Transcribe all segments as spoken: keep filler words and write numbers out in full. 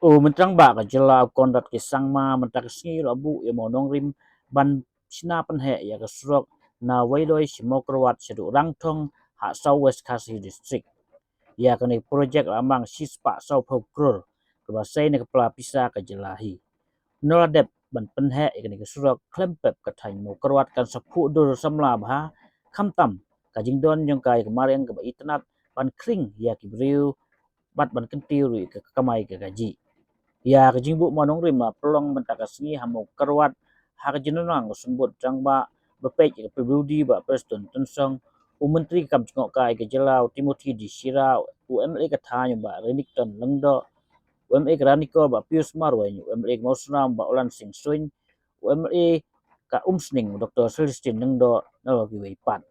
U Myntrangbah ka jylla u Conrad K Sangma mynta ka sngi u la buh ïa u mawnongrim ban shna pynheh ïa ka surok na Weiloi sha Mawkyrwat shaduh Rangthong ha South West Khasi District. Ïa kane ka projek la mang shispah sawphew klur kaba sei na ka pla pisa ka jylla hi. Naba la dep ban pynheh ïa kane ka surok khlem pep ka thaiñ Mawkyrwat kan sa phuh dur samla bha, khamtam ka jingdon jong ka ïa ka mariang kaba itynnad ban khring ïa ki briew bad ban kyntiew ruh ïa ka kamai ka kajih. Ïa ka jingbuh mawnongrim la pynlong mynta ka sngi ha Mawkyrwat ha ka jingnang u Symbud Rangbah, ba peit ïa ka P W D Bah Prestone Tynsong, u Myntri ka kam jngohkai ka jylla u Timothy D Shira, u M L A ka thaiñ Bah Renikton Lyngdoh, u M L A ka Ranikor Bah Pius Marwein, u M L A ka Mawsynram Bah Ulan Singh Suin, u M L A ka Umsning Doktor Celestine Lyngdoh, na la kiwei pat.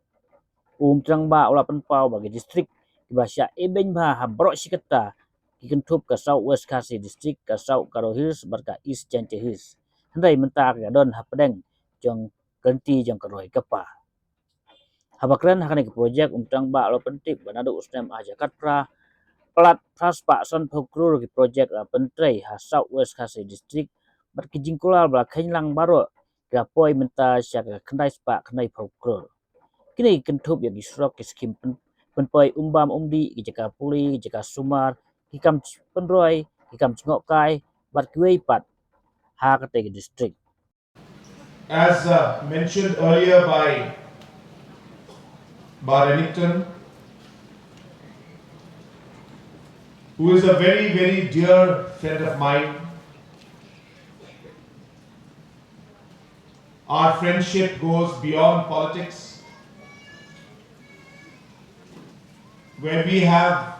U Myntrangbah u la pynpaw ba ki distrik kiba shah ibeiñ bha ha baroh shi katta ki kynthup ka South West Khasi District, ka South Garo Hills bad ka East Jaintia Hills. Hynrei mynta ka don hapdeng jong ka lynti jong ka roi kpa. Haba kren ha kane ka projek, u Myntrangbah u la pyntip ba naduh u snem ar hajar khatphra, palat phraspah sanphew klur ki projek la pyntrei ha South West Khasi District, bad ki jingkular ba la kheiñ lang baroh ki la poi mynta sha ka khyndaispah khyndaiphew klur. Kine ki kynthup ïa ki surok, ki skhim pyn-, pynpoi umbam umdih, ki jaka pule, ki jaka sumar, ki kam ch-, pynroi, ki kam jngohkai bad kiwei pat ha katei ka distrik. As uh, mentioned earlier by Bah Renikton, who is a very, very dear friend of mine, our friendship goes beyond politics, where we have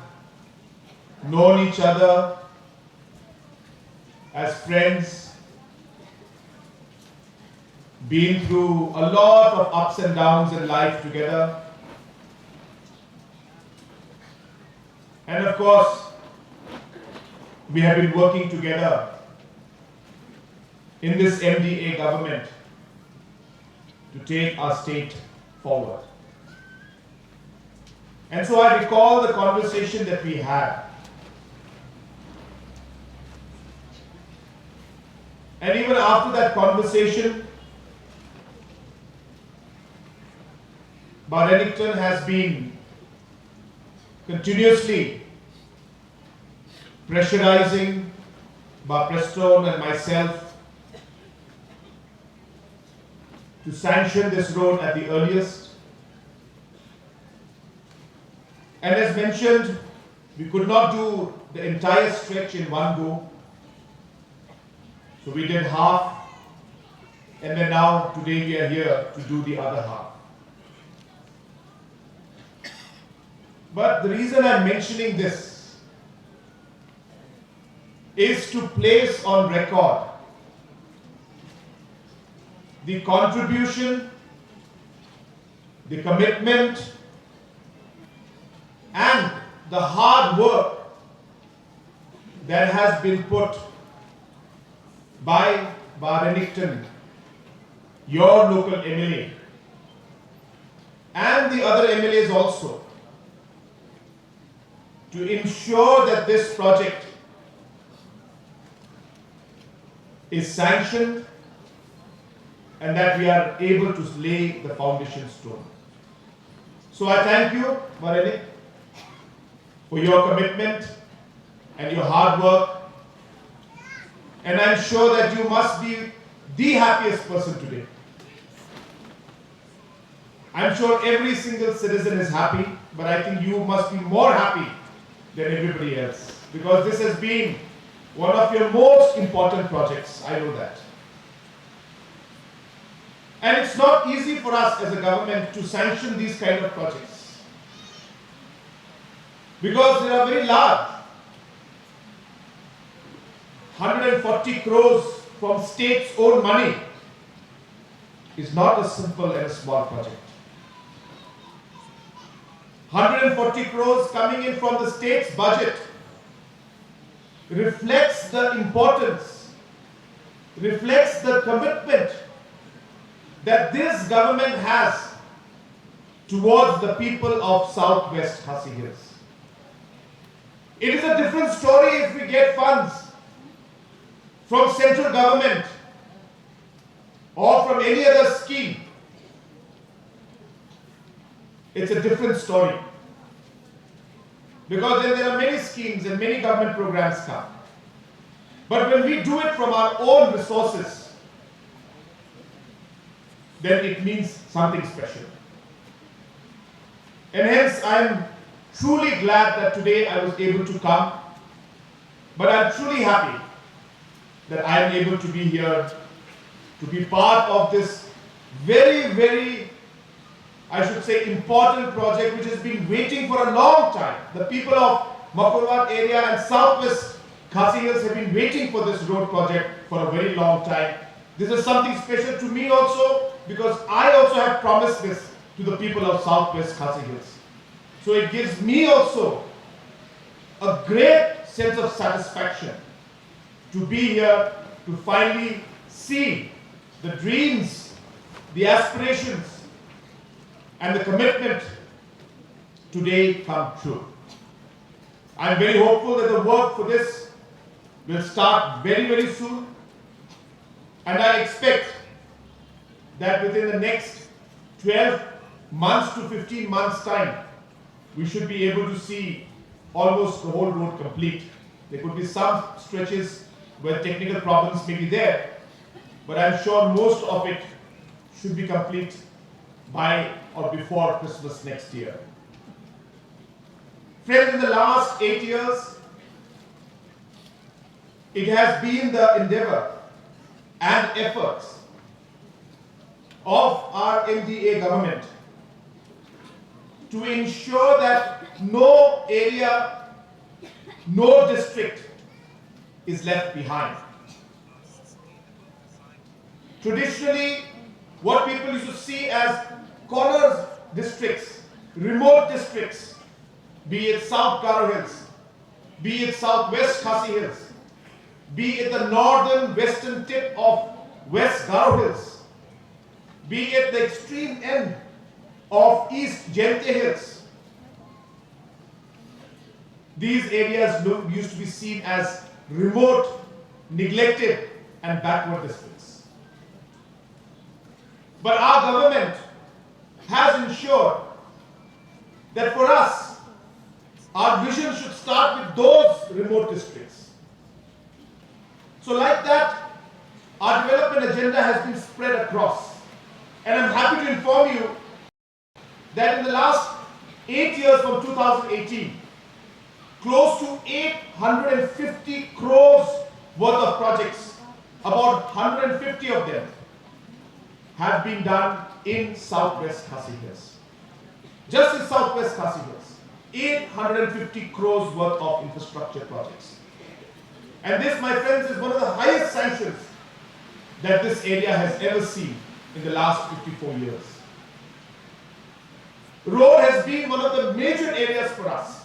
known each other as friends, been through a lot of ups and downs in life together. And of course, we have been working together in this M D A government to take our state forward. And so I recall the conversation that we had. And even after that conversation, Bah Renikton has been continuously pressurizing Bah Prestone and myself to sanction this road at the earliest. And as mentioned, we could not do the entire stretch in one go. So we did half, and then now today we are here to do the other half. But the reason I'm mentioning this is to place on record the contribution, the commitment, and the hard work that has been put by Bah Renikton, your local M L A, and the other M L As also, to ensure that this project is sanctioned and that we are able to lay the foundation stone. So I thank you, Bah Renik, for your commitment and your hard work. And I'm sure that you must be the happiest person today. I'm sure every single citizen is happy, but I think you must be more happy than everybody else, because this has been one of your most important projects. I know that. And it's not easy for us as a government to sanction these kind of projects, because they are very large. Hundred and forty crores from state's own money is not a simple and a small project. Hundred and forty crores coming in from the state's budget reflects the importance reflects the commitment that this government has towards the people of Southwest Khasi Hills. It is a different story if we get funds from central government or from any other scheme. It's a different story. Because then there are many schemes and many government programs come. But when we do it from our own resources, then it means something special. And hence, I am truly glad that today I was able to come. But I'm truly happy that I am able to be here, to be part of this very, very, I should say, important project which has been waiting for a long time. The people of Mawkyrwat area and Southwest Khasi Hills have been waiting for this road project for a very long time. This is something special to me also, because I also have promised this to the people of Southwest Khasi Hills. So it gives me also a great sense of satisfaction to be here, to finally see the dreams, the aspirations, and the commitment today come true. I'm very hopeful that the work for this will start very, very soon, and I expect that within the next twelve months to fifteen months' time, we should be able to see almost the whole road complete. There could be some stretches where technical problems may be there, but I'm sure most of it should be complete by or before Christmas next year. Friends, in the last eight years, it has been the endeavor and efforts of our M D A government to ensure that no area, no district is left behind. Traditionally, what people used to see as corner districts, remote districts, be it South Garo Hills, be it Southwest Khasi Hills, be it the northern western tip of West Garo Hills, be it the extreme end of East Jaintia Hills, these areas look, used to be seen as remote, neglected, and backward districts. But our government has ensured that for us, our vision should start with those remote districts. So, like that, our development agenda has been spread across. And I'm happy to inform you that in the last eight years, from two thousand eighteen, close to eight hundred fifty crores worth of projects, about hundred fifty of them, have been done in Southwest Khasi Hills. Just in Southwest Khasi Hills, eight hundred fifty crores worth of infrastructure projects. And this, my friends, is one of the highest sanctions that this area has ever seen in the last fifty-four years. Road has been one of the major areas for us.